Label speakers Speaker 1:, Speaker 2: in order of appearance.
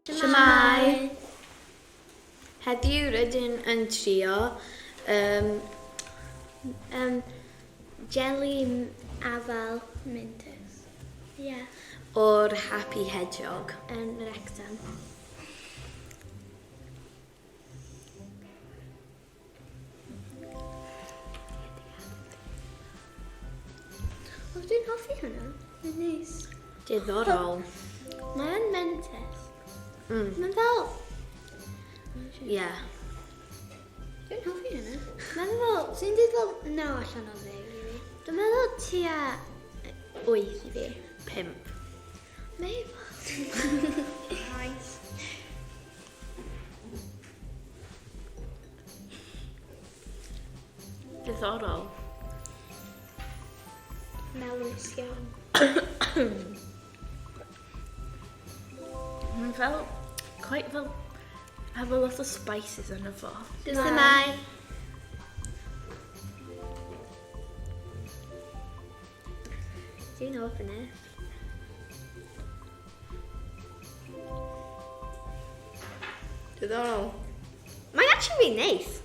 Speaker 1: Shwmae! Heddiw rydyn yn trio um,
Speaker 2: um, jelly afal mintys. Yeah.
Speaker 1: O'r Happy Hedgehog.
Speaker 2: Yn Wrexham. O, dwi'n hoffi hwnna. Mae'n neis.
Speaker 1: Diddorol.
Speaker 2: Mae'n mentus. Mae'n fel...
Speaker 1: Ie. Yeah.
Speaker 2: Dwi'n hoffi hwnna. Mae'n fel... Sy'n dweud fel 9 allan o 10 i fi. Dwi'n meddwl tua 8 i fi.
Speaker 1: 5.
Speaker 2: Mae
Speaker 3: Nice.
Speaker 1: Diddorol.
Speaker 2: Melys iawn.
Speaker 1: Mae'n fel, quite fel, have a lot of spices yn y fo.
Speaker 2: Shwmae. Dwi'n open it.
Speaker 3: Diddorol.
Speaker 2: Mae'n actually really nice.